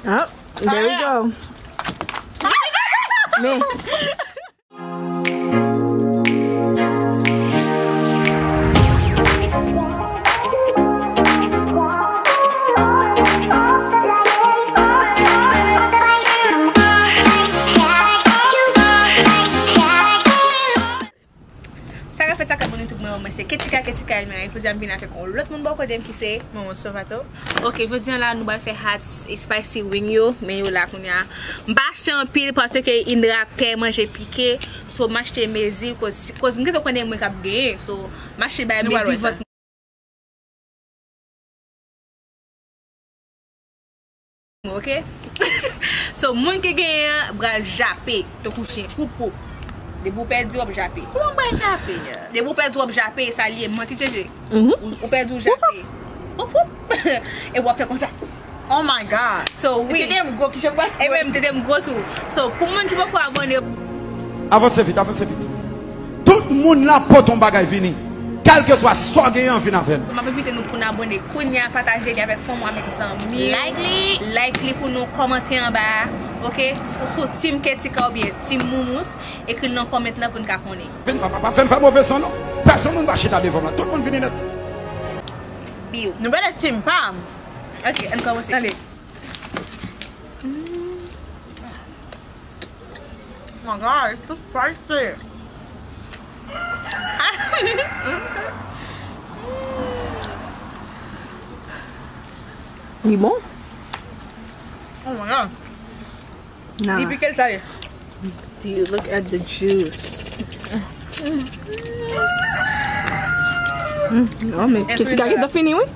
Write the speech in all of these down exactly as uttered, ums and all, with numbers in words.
Oh, there we go. Men. Sa k ap fèt, sa k ap bon, tout moun, mwen se Ketika, Ketika Elmira. Jodi a m vin avèk yon lòt moun bò kote m ki se Manman Sovato. Ok, jodi a la nou pral fè hot spicy wing yo, men yo la kounye a. M pa achte anpil paske Indra pè manje pike, so m achte mezi, koz, koz m gentan konnen mwen k ap genyen, so m achte bay mezi vant mwen, ok? So, moun ki genyen an pral jape, tankou chen, woup, woup. Depi w pèdi, w ap jape. Kouman w pral jape a? Depi w pèdi, w ap jape, sa l ye, manti tchenje. Mhm. Ou, ou pèdi, w jape. Woup, woup. Epi w ap fè konsa. Oh my God. So, wi. Tete m gwo, ki jan w pral... E men, tete m gwo tou. So, pou moun ki poko abòne, avanse vit, avanse vit. Tout moun la pote yon bagay vini. Kèlkeswa sa w genyen an, vin avè n. M ap envite nou pou n abòne kounye a, pataje li avèk fanmi w, avèk zanmi w. Like li. Like li pou nou, kòmante anba a. Ok? Si w team Ketika oubyen team Moumous, ekri l nan comment lan pou n ka konnen. Vin, papa, pa fè m fè move san non. Pèsonn moun pa chita devan m la. Tout moun vini nèt. Biw. Nou bèl esteem pa m. Ok, ann kòmanse. Ale. Mm. Oh my God, it's too spicy. Li bon? Oh my God. Nah. Li pike, l sale. Do you look at the juice? Mm, non, men Ketika gentan fini, wi.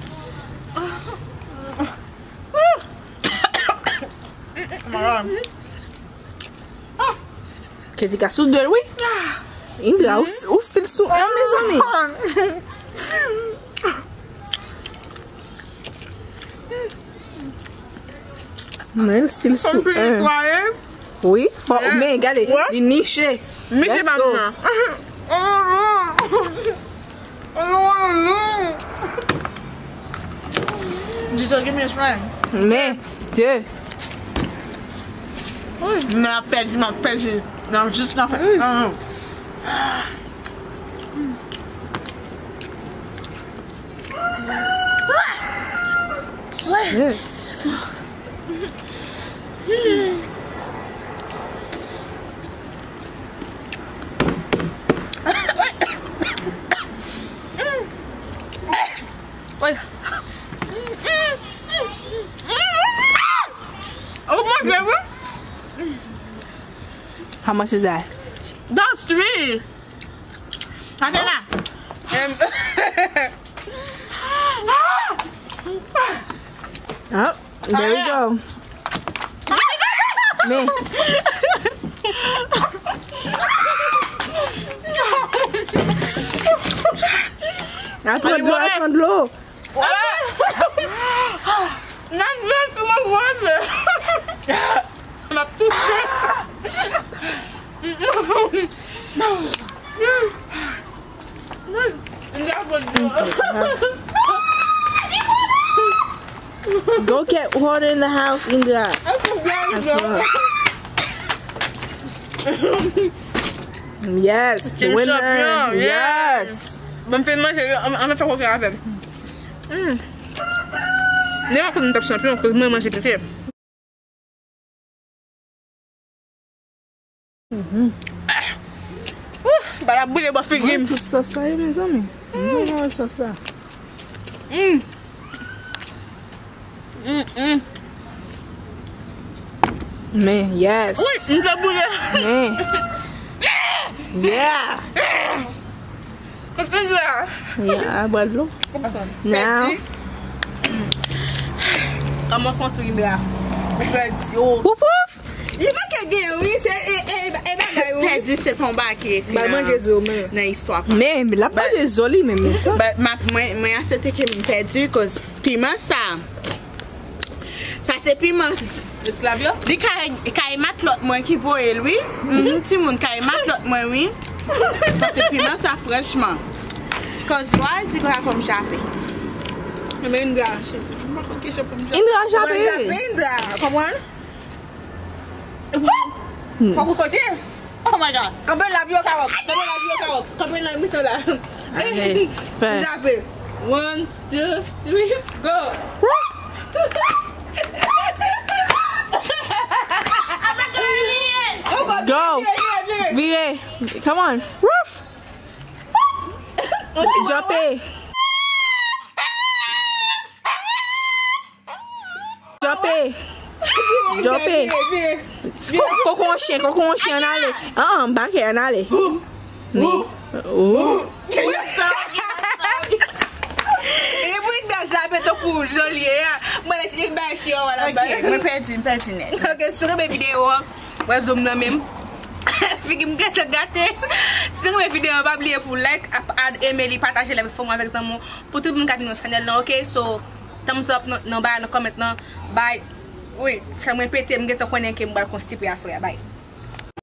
Ketika sou de l, wi. Indra, ou, ou still sou en, mezanmi. Men l still sou en. Wi, fò, men gade, li niche. Niche pa m nan. Di sa gen men chwen. Men, de. M ap pèdi, m ap pèdi. Nan jis nan fè. How much is that? That's three. Sa te la. Em. Oh, there we go. Men. Al pran dlo, al pran dlo. Nan men pou mwen pwòp. M ap toufe. Go get water in the house, Indra. Yes, the winner. Yes. Bon, m fin manje, an, an fè koke avè m. Mm. Nèg la konn m t ap chanpyon, koz mwen manje pike. Mhm. Ah. Ouh, ba la boule bò figi m. Mwen tout sòs sa yo, mezanmi. Mwen mwen sòs la. Mm. Mm, mm. Men, yes. Wi, m te boule. Men. Yeah. Kote Indra? Yeah, bwè dlo. Now. Kòman w santi w, Indra? Ou pèdi, oh. Wouf, wouf. Li manke gen, wi, se, e, e, e, e bagay, wi. Pèdi, se pa yon bagay ki ekri nan, nan istwa pa. Men, l ap manje zo li menm, men sa. But, but, m ap, mwen, mwen aksepte ke m pèdi, koz piman sa. Sa se piman. Esklav yo? Li kay, kay matlòt mwen ki voye l, wi. Mhm, timoun, kay matlòt mwen, wi. Paske piman sa, franchman. Koz lwa di gra fò m chape. Men Indra, cheri, m pa konn ki jan pou m jape. Indra, jape. Mwen jape Indra, konprann? Fòk ou sote. Oh my God. Kanpe la, pi yo ka wè. Kanpe la, pi yo ka wè. Kanpe nan mitan la. Allez, fè. Jape. One, two, three, go. Go. Vire, vire, vire. Vire. Come on. Woof. Jape. Jape. Jape. Ko- Koko yon chen, koko yon chen, ann ale. An, an, m pa kè, ann ale. Ni. Oh. E pou Linda jape tankou jan l ye a. Mwen lè chini bay chien wala bay. Ok, mwen pèdi, m pèdi nèt. Ok, si w renmen videyo an, wè zo m nan menm. Figi m gentan gate. Si w renmen videyo an, pa bliye pou like, ap add, eme li, pataje l avèk fanmi w, avèk zanmi w. Pou tout moun k ap vin nan chanèl lan, ok? So, thumbs up nan, nan ba, nan comment lan. Bay. Wi, fè mwen pete, m gentan konnen ke m pral konstipe aswè a. Bay.